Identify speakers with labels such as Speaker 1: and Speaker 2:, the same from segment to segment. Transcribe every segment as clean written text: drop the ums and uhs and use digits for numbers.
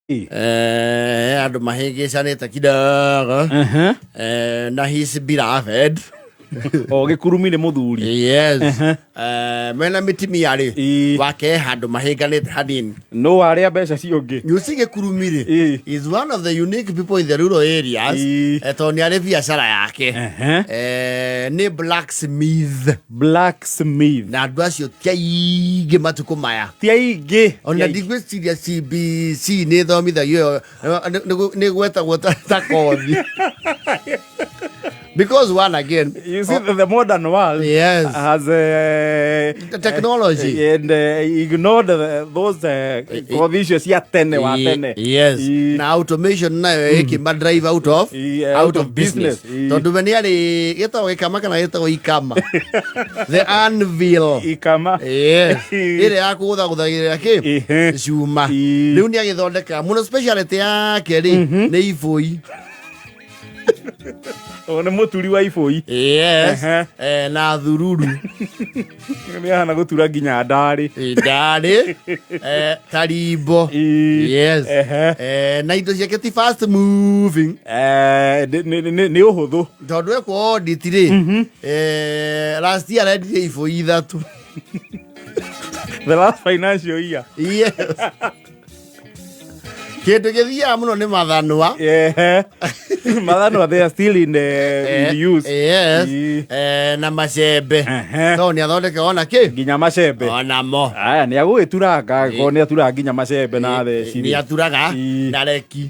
Speaker 1: Andå mahĩngĩcanĩte kidogo. Na his beloved.
Speaker 2: O gĩkurumi nĩ mũthuri.
Speaker 1: Yes. Mena mĩtimia rĩ wake handũ mahĩnganĩte hanini.
Speaker 2: No arĩa mbeca cio ũngĩ.
Speaker 1: You see, gĩkurumi rĩ is one of the unique people in the rural areas, tondũ nĩ arĩ biacara yake. Nĩ blacksmith.
Speaker 2: Blacksmith.
Speaker 1: Na andũ acio ti aingĩ matukũ maya.
Speaker 2: Ti aingĩ.
Speaker 1: Ona ndigwĩciria CBC nĩ ĩthomithagio ĩyo, nĩ gwetagwo ta kothi, because one again,
Speaker 2: You see, the modern world has
Speaker 1: the technology
Speaker 2: and ignored those kothi icio cia tene wa tene.
Speaker 1: Na automation nayo ĩkĩma drive out of out of business, tondũ we nĩ arĩ gĩtagwo gĩkama kana gĩtagwo ikama, the anvil.
Speaker 2: Ikama.
Speaker 1: Yes, ĩrĩa ya kũgũthagũthagĩrĩra kĩ cuma. Rĩu nĩ agĩthondekaga mũno, speciality yake rĩ nĩ ibũi.
Speaker 2: O nĩ mũturi wa ibũi.
Speaker 1: Yes. Na thururu.
Speaker 2: Nĩ ahana gũtura nginya ndarĩ.
Speaker 1: Ndarĩ, tarimbo. Yes. Na indo ciake ti fast moving.
Speaker 2: Nĩ ũhũthũ.
Speaker 1: Tondũ ekwo audit rĩ, last year arendirie ibũi ithatũ.
Speaker 2: The last financial year.
Speaker 1: Yes. Kĩndũ gĩthiaga mũno nĩ mathanwa.
Speaker 2: Mathanwa, they are still in use.
Speaker 1: Yes. Na macembe, tondũ nĩ athondekaga ona kĩ
Speaker 2: nginya macembe.
Speaker 1: Onamo.
Speaker 2: Aya nĩ agũgĩturanga, korwo nĩ aturaga nginya macembe na theci.
Speaker 1: Nĩ aturaga na reki.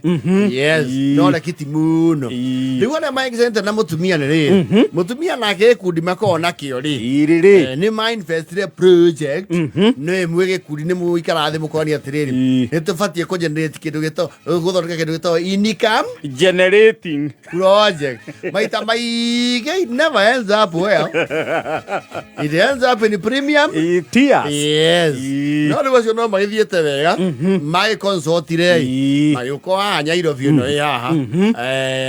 Speaker 1: Yes. No reki ti mũno. Rĩu arĩa maingĩcanĩte na mũtumia nĩ rĩrĩ, mũtumia nake gĩkundi makoragwo nakĩo rĩ,
Speaker 2: Irĩ rĩ
Speaker 1: nĩ mainvestire project nĩ mwĩ gĩkundi, nĩ mũikaraga thĩ mũkonia atĩrĩrĩ, nĩ tũbatiĩ kũ generate kĩndũ gĩtagwo, gũthondeka kĩndũ gĩtagwo income
Speaker 2: generating
Speaker 1: project. Maita maingĩ it never ends up well, it ends up in premium
Speaker 2: tears.
Speaker 1: Yes. No rĩu acio no magĩthiĩte wega, magĩconsultire, magĩũka haha Nyairobi ĩno ĩ haha,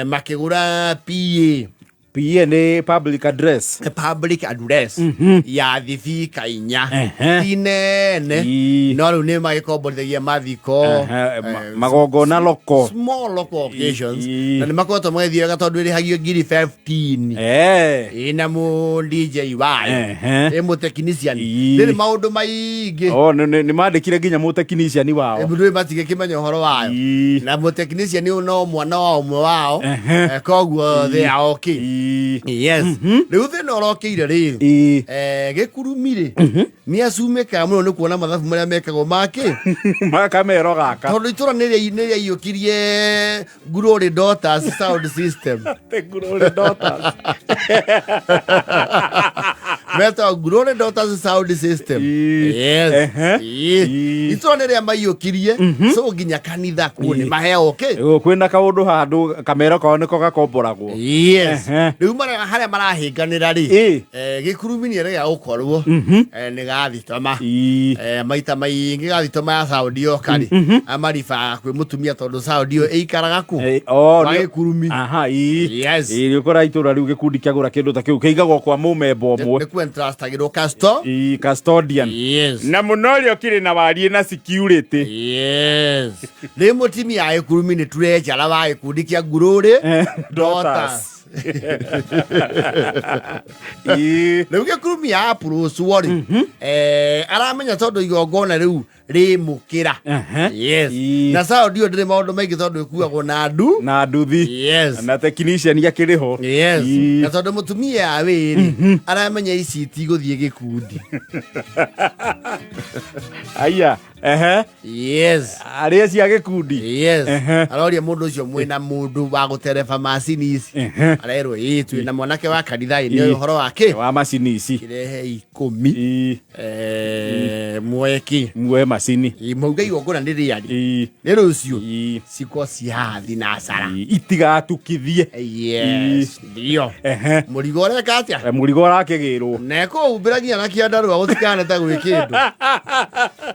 Speaker 1: makĩgũra PA.
Speaker 2: PA nĩ public address.
Speaker 1: Public address ya thibika 4. Ti nene. No rĩu nĩ magĩkomborithagia mathiko,
Speaker 2: magongona loko,
Speaker 1: small local occasions.
Speaker 2: Ii.
Speaker 1: Na nĩ makoretwo magĩthiĩ wega tondũ ĩrĩhagio ngiri 15. Ĩna mũ DJ wayo, ĩ mũtechnician. Rĩrĩ maũndũ maingĩ.
Speaker 2: Oh, nĩ mandĩkire nginya mũtekiniciani wao.
Speaker 1: Mũndũ matigĩkĩmenya ũhoro wayo. Na mũtechnician ũyũ no mwana wa ũmwe wao. Koguo they are okay. Yes. Rĩu thĩna ũrokĩire rĩ, gĩkurumi rĩ, nĩ acumĩkaga mũno nĩ kuona mathabu marĩa mekagwo makĩ
Speaker 2: makamero gaka,
Speaker 1: tondũ itũra nĩ rĩaiyũkirie Glory Daughters sound system.
Speaker 2: The Glory Daughters.
Speaker 1: Metagwo Glory Daughters sound system. Yes. Itũra nĩ rĩa maiyũkirie, so nginya kanitha kuo nĩ maheo kĩ.
Speaker 2: Kwĩna kaũndũ handũ kamero kao nĩko gakomboragwo.
Speaker 1: Yes. Rĩu harĩa marahĩnganĩra rĩ, gĩkurumi nĩ erega gũkorwo nĩ gathitoma. Maita maingĩ gathitoma ya sound yoka rĩ, amaribaga kwĩ mũtumia tondũ sound ĩyo ĩikaraga kũ?
Speaker 2: Oh,
Speaker 1: Kwa gĩkurumi.
Speaker 2: Aha, ii.
Speaker 1: Yes.
Speaker 2: Ii, nĩ ũkora itũra rĩu gĩkundi kĩagũra kĩndũ ta kĩu kĩigagwo kwa mũmemba ũmwe.
Speaker 1: Nĩ kuentrustagĩrwo custo
Speaker 2: Ii, custodian.
Speaker 1: Yes.
Speaker 2: Na mũno ũrĩa ũkĩrĩ na wariĩ na security.
Speaker 1: Yes. Rĩ mũtumia wa gĩkurumi nĩ turenjara wa gĩkundi kĩa ngurũrĩ Daughters. Rĩu gĩkurumi ya approachwo rĩ, aramenya tondũ igongona rĩu rĩmũkĩra. Yes. Na sound ĩyo ndĩrĩ maũndũ maingĩ tondũ ĩkuagwo na ndu
Speaker 2: na nduthi.
Speaker 1: Yes.
Speaker 2: Na technician akĩrĩ ho.
Speaker 1: Yes. Na tondũ mũtumia ya wĩrĩ aramenya ici itigũthiĩ gĩkundi.
Speaker 2: Aya, ehe.
Speaker 1: Yes.
Speaker 2: Arĩa cia gĩkundi.
Speaker 1: Yes. Aroria mũndũ ũcio, mwĩna mũndũ wa gũtereba macini ici? Arerwo ĩĩ, twĩna mwanake wa kanitha ĩ nĩ ũhoro wa kĩ
Speaker 2: wa macini ici.
Speaker 1: Kĩrehe 10, mweki
Speaker 2: muoe macini.
Speaker 1: Mauga igongona nĩ rĩarĩ nĩ rũciũ, ciko cia thinacara.
Speaker 2: Itigatukithie.
Speaker 1: Yes, ndio. Mũrigo ũreka atĩa?
Speaker 2: Mũrigo ũrakĩgĩrwo.
Speaker 1: Na ekũhumbĩra nginya na kĩandarũa gũtikane ta gwĩ kĩndũ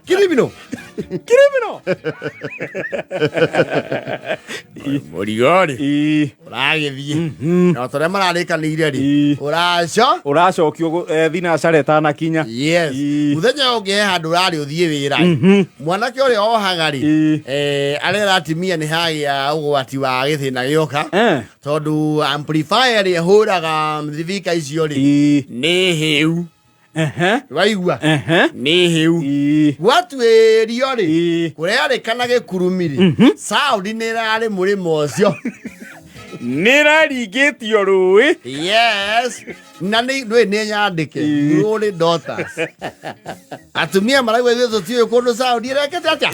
Speaker 1: kirimino.
Speaker 2: Criminal.
Speaker 1: Mũrigo rĩ ũragĩthiĩ na ta ũrĩa mararĩkanĩire rĩ ũraco
Speaker 2: Ũracokio thinacara ĩtanakinya.
Speaker 1: Yes. Mũthenya ũngĩ he handũ ũrarĩ ũthiĩ wĩra mwanake ũrĩa ohaga rĩ arera atimia nĩ hagĩa ũgwati wa gĩthĩna gĩoka tondũ amplifier ĩrĩa ĩhũraga thibika icio rĩ nĩ hĩu. Waigua? Nĩ hĩu. Gwatuĩrio rĩ kũrerĩkana gĩkurumi rĩ sound nĩ ĩrarĩ mũrĩmo ũcio.
Speaker 2: Nĩ ĩraringĩtio rũĩ.
Speaker 1: Yes, na nĩ ndũĩ nĩ nyandĩke Glory Daughters. Atumia marauga ithuĩ tũtiũĩ kũndũ sound ĩrekĩte atĩa.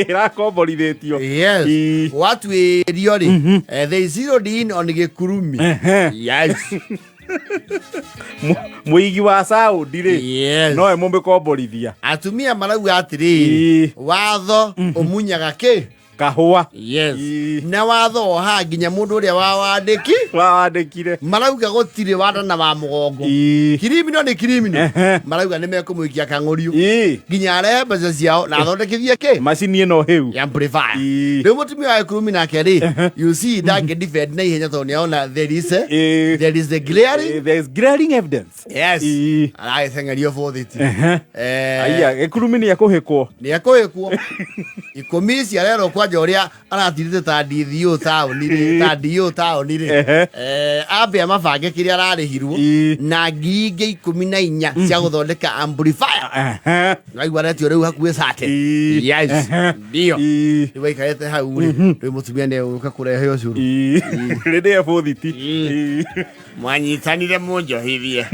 Speaker 2: Ĩrakomborithĩtio.
Speaker 1: Yes. Gwatuĩrio rĩ they zeroed in on gĩkurumi. Yes.
Speaker 2: Mũigi wa saũndi rĩ nowe mũmĩkomborithia.
Speaker 1: Atumia marauga atĩrĩrĩ, watho ũmunyaga kĩ?
Speaker 2: Kahũa.
Speaker 1: Yes. Na watho wohaga nginya mũndũ ũrĩa wa wandĩki
Speaker 2: wawandĩkire.
Speaker 1: Marauga gũtirĩ wanda na wa mũgongo. Criminal nĩ criminal. Marauga nĩ mekũmũikia kang'ũriũ nginya arehe mbeca ciao na athondekithie kĩ?
Speaker 2: Macini ĩno hĩu.
Speaker 1: Ya amplifier. Rĩu mũtumia wa gĩkurumi nake rĩ, you see, ndangĩ defend na ihenya tondũ nĩarona there is a glaring
Speaker 2: There is glaring evidence.
Speaker 1: Yes. Aragĩteng'erio bũthiti.
Speaker 2: Aya gĩkurumi nĩ ekũhĩkwo.
Speaker 1: Nĩ ekũhĩkwo 10 ici arerwo kwanja ũrĩa aratirĩte ta DDO taũni rĩ, ta DO taũni rĩ. Ambe amabange kĩrĩa ararĩhirwo na ngiri ingĩ 14 cia gũthondeka amplifier. Waigua aretio rĩu hakuhĩ sate. Yes. Ndio. Rĩu aikarĩte hau rĩ, rĩu mũtumia nĩ egũka kũrehe ũcũrũ.
Speaker 2: Rĩrĩa bũthiti.
Speaker 1: Mwanyitanire mũnjohithie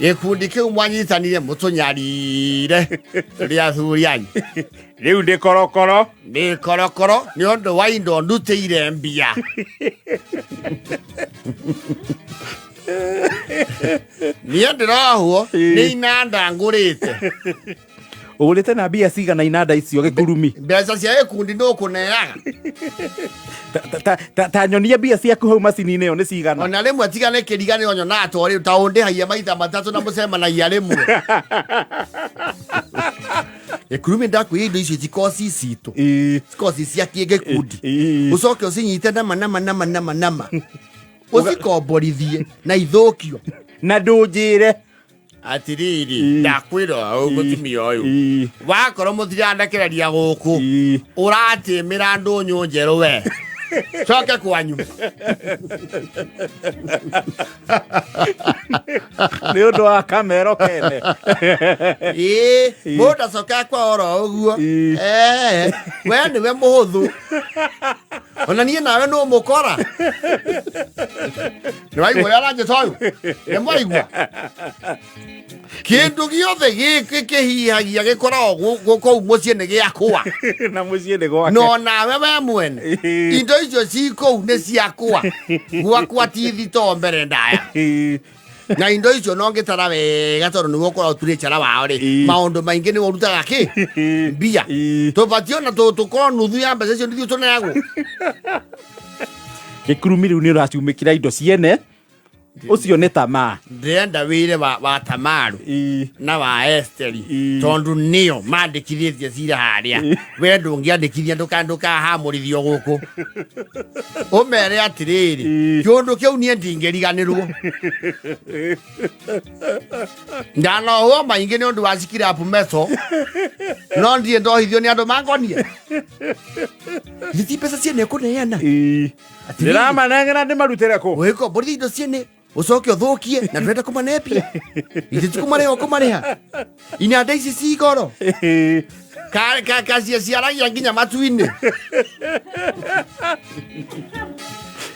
Speaker 1: gĩkundi kĩu mwanyitanire mũtũnyarire tũrĩ athuri anyu.
Speaker 2: Rĩu ndĩ korokoro.
Speaker 1: Nĩ korokoro nĩ ũndũ wa indo ndutĩire mbia. Niĩ ndĩrohwo nĩ inanda ngũrĩte.
Speaker 2: Ũgũrĩte na mbia cigana inanda icio gĩkurumi?
Speaker 1: Mbeca cia gĩkundi nũkũneaga.
Speaker 2: Ta nyonia mbia ciaku hau macini-inĩ ĩyo nĩ cigana.
Speaker 1: Ona rĩmwe tiga nĩ kĩriganĩro nyonaga to rĩu ta ũndĩhagia maita matatũ na mũcemanagia rĩmwe. Gĩkurumi ndakwĩra indo icio cikoci citũ cikoci cia kĩgĩkundi ũcoke ũcinyite nama nama nama nama nama ũcikomborithie na ithũkio.
Speaker 2: Na ndũnjĩre.
Speaker 1: Atiriri, ndakwĩra ũũ mũtumia ũyũ wakorwo mũtirandekereria gũkũ ũratĩmĩra ndũnyũ njerũ we coke kwanyu.
Speaker 2: Nĩ ũndũ wa kamero kene.
Speaker 1: Ĩĩ, mũndũ acokaga kwa oro ũguo. We nĩwe mũhũthũ ona niĩ nawe nũ mũkora nĩ waigua ũrĩa aranjĩta ũyũ nĩ mwaigua kĩndũ gĩothe gĩkĩ kĩhihagia gĩkoragwo kũu mũciĩ nĩ gĩakwa.
Speaker 2: Na mũciĩ nĩ gwake.
Speaker 1: No nawe we mwene indo icio ci kũu nĩ ciakwa gwakwa ti thitoo mbere ndaya na indo icio no ngĩtara wega tondũ nĩwe ũkoragwo ũturĩ cara wao rĩ maũndũ maingĩ nĩwe ũrutaga kĩ mbia tũbatiĩ ona tũkorwo nuthu ya mbeca icio nithuĩ tũneagwo.
Speaker 2: Gĩkurumi rĩu nĩ ũracumĩkĩra indo ciene ũcio nĩ tamaa.
Speaker 1: Ndĩrenda wĩre wa Tamaru na wa Esteri tondũ nĩo mandĩkithĩtie cira harĩa we ndũngĩandĩkithia ndũkahamũrithio gũkũ ũmere atĩrĩrĩ kĩũndũ kĩu niĩ ndingĩriganĩrwo ndanohwo maingĩ nĩ ũndũ wa cikirabu meto no ndirĩ ndohithio nĩ andũ mangonie Githĩ ti mbeca ciene kũneana?
Speaker 2: Ndĩramanengera ndĩmarutĩre kũ?
Speaker 1: Ũgĩkomborithia indo ciene ũcoke ũthũkie na ndũrenda kũmanembia ithe ti kũmarĩha ũkũmarĩha inanda ici ci goro kaciaragia nginya matu-inĩ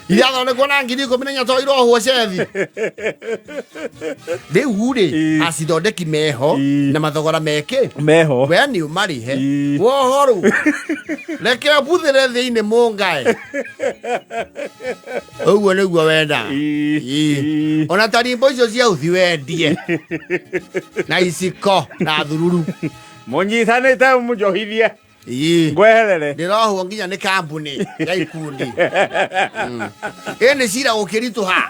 Speaker 1: irathondekwo na 14,000 to irohwo cethi rĩu rĩ acithondeki meho na mathogora meke
Speaker 2: meho
Speaker 1: we nĩ ũmarĩhe wohorwo reke mbuthĩre thĩinĩ mũngae ũguo nĩguo wendaga. Ona tarimbo icio cia uthi wendie na iciko na thururu.
Speaker 2: Mũnyitanĩte mũnjohithie.
Speaker 1: Ĩĩ.
Speaker 2: Ngweherere.
Speaker 1: Ndĩrohwo nginya nĩ kambuni ya ikundi. Ĩ nĩ cira gũkĩritũha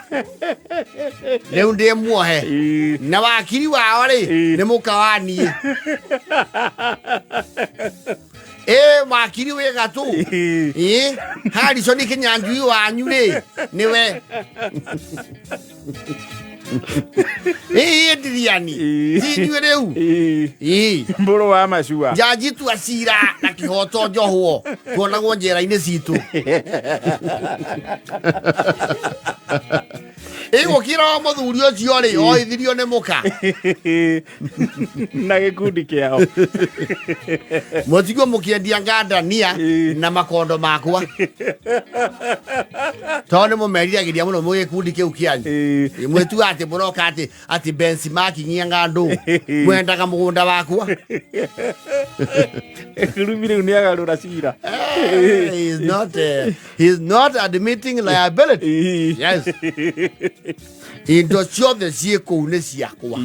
Speaker 1: rĩu ndĩ muohe. Na wakiri wao rĩ, nĩ mũka wa niĩ. Ĩ wakiri wĩ gatũ. Ĩ Harrison Kĩnyanjui wanyu rĩ, nĩwe. Ĩ ndiriani. Ti inyuĩ rĩu. Ĩ.
Speaker 2: Mbũrũ wa macua.
Speaker 1: Njanji tua cira na kĩhoto njohwo tuonagwo njera-inĩ citũ. Ĩgũkĩra o mũthuri ũcio rĩ oithirio nĩ mũka.
Speaker 2: Na gĩkundi kĩao.
Speaker 1: Mũtigwo mũkĩendia ngandania na makondo makwa. Tondũ nĩ mũmeriragĩria mũno mwĩ gĩkundi kĩu kĩanyu. Mwĩtuaga atĩ mũroka atĩ atĩ benchmarking ya ng'andũ. Mwendaga mũgũnda wakwa.
Speaker 2: Rumi rĩu nĩ agarũra cira.
Speaker 1: He is not, he is not admitting liability. Yes. Indo ciothe ciĩ kũu nĩ ciakwa.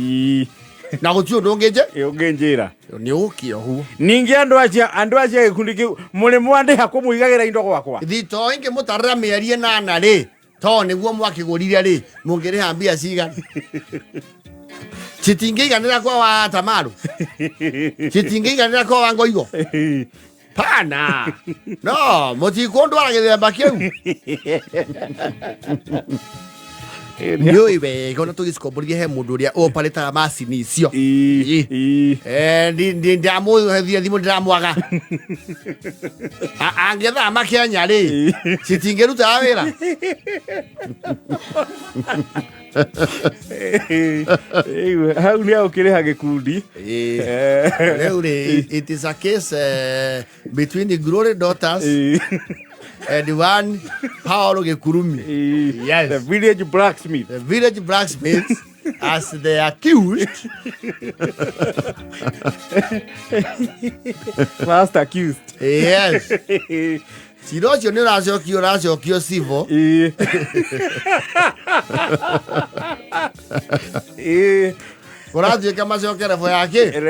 Speaker 1: Na gũtirĩ ũndũ ũngĩ nje.
Speaker 2: Ũngĩnjĩra.
Speaker 1: Nĩ ũgũkĩohwo.
Speaker 2: Ningĩ andũ acio andũ acio a gĩkundi kĩu mũrĩ mwandĩha kũmũigagĩra indo gwakwa.
Speaker 1: Thitoo ingĩmũtarĩra mĩeri ĩnana rĩ, to nĩguo mwakĩgũrire rĩ, mũngĩrĩha mbia cigana? Citingĩiganĩra kwa wa Tamaru? Citingĩiganĩra kwa wa Ngoigo? Pana. No, mũtikũndwara gĩthemba kĩu. Nĩũĩ wega ona tũgĩcikomborithia he mũndũ ũrĩa ũparĩtaga macini icio. Eh, ndamũhethia thimũ ndĩramwaga. Angĩthama Kenya rĩ, citingĩrutaga wĩra.
Speaker 2: Hau nĩ agũkĩrĩha gĩkundi.
Speaker 1: Rĩu rĩ, it is a case between the Glory Daughters and one Paul Gikurumi. Yes.
Speaker 2: The village blacksmith.
Speaker 1: The village blacksmith as the accused.
Speaker 2: First accused.
Speaker 1: Yes. Cira ũcio nĩ ũracokio ũracokio civil. Kũratuĩka macoke level ya kĩ?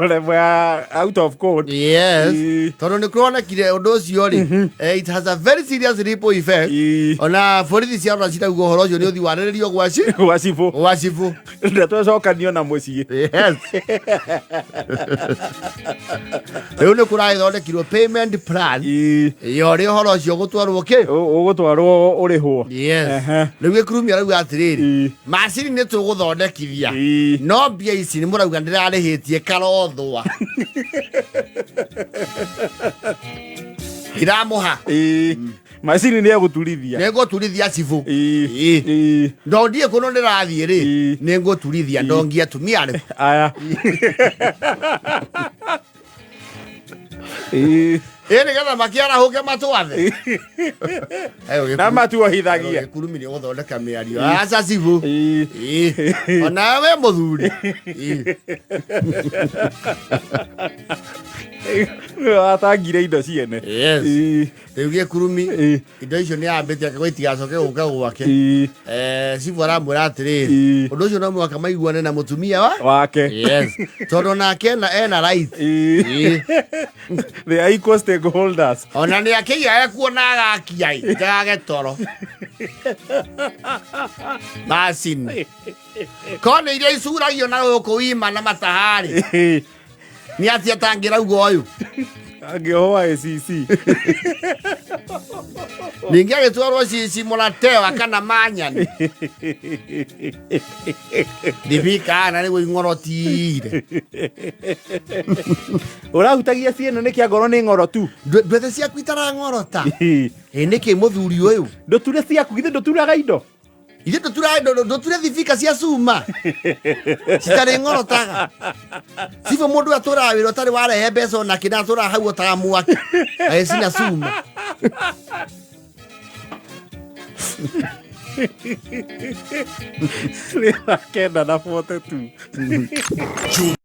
Speaker 2: Level ya out of court.
Speaker 1: Yes. Tondũ nĩ kũronekire ũndũ ũcio rĩ, it has a very serious ripple effect. Ona borithi ciarora cirauga ũhoro ũcio nĩ ũthiĩ warĩrĩrio gwa
Speaker 2: gwa cibũ.
Speaker 1: Gwa cibũ.
Speaker 2: Ndeto ĩcokanio na mũciĩ.
Speaker 1: Yes. Rĩu nĩ kũragĩthondekirwo payment plan ya ũrĩa ũhoro ũcio ũgũtwarwo kĩ?
Speaker 2: Ũgũtwarwo ũrĩhwo.
Speaker 1: Yes. Rĩu gĩkurumia arauga atĩrĩrĩ, macini nĩ tũgũthondekithia, no mbia ici nĩ mũrauga ndĩrarĩhĩtie karothwa. Iramũha.
Speaker 2: Macini nĩ egũturithia.
Speaker 1: Nĩ ngũturithia cibũ. Ndondiĩ kũndũ ndĩrathiĩ rĩ, nĩ ngũturithia ndongie atumia arĩkũ.
Speaker 2: Aya.
Speaker 1: Ĩ nĩgetha makĩarahũke matwathe.
Speaker 2: Na matuohithagia.
Speaker 1: Gĩkurumi nĩ gũthondeka mĩario. Aca cibũ. Ona we mũthuri.
Speaker 2: Atangire indo ciene.
Speaker 1: Yes. Rĩu gĩkurumi indo icio nĩ ambĩte akĩgwa itigacoke gũka gwake. Cibũ aramwĩra atĩrĩrĩ, ũndũ ũcio no mũhaka maiguane na mũtumia wa
Speaker 2: wake.
Speaker 1: Yes. Tondũ nake ena right.
Speaker 2: They are equal stakeholders.
Speaker 1: Ona nĩ akĩiga ekuona agakia ĩ, njagage toro. Macini. Ko nĩ iria icuragio na gũkũ wima na mataharĩ. Nĩ atia tangĩrauga ũyũ.
Speaker 2: Angĩohwo ICC.
Speaker 1: Ningĩ agĩtwarwo cici mũratewa kana manyani. Thibika na nĩguo ing'orotire.
Speaker 2: Ũrahutagia ciene nĩkĩ angorwo nĩ ng'oro tu?
Speaker 1: Ndwethe ciaku itarang'orota. Ĩ nĩkĩ mũthuri ũyũ?
Speaker 2: Ndũture ciaku, githĩ ndũturaga indo?
Speaker 1: Ithuĩ ndũture thibika cia cuma citarĩ ng'orotaga. Sivyo mũndũ atũraga wĩra ũtarĩ warehe mbeca ona kĩ na atũraga hau otaga mwaki agĩcina cuma.
Speaker 2: Nĩ 9:42.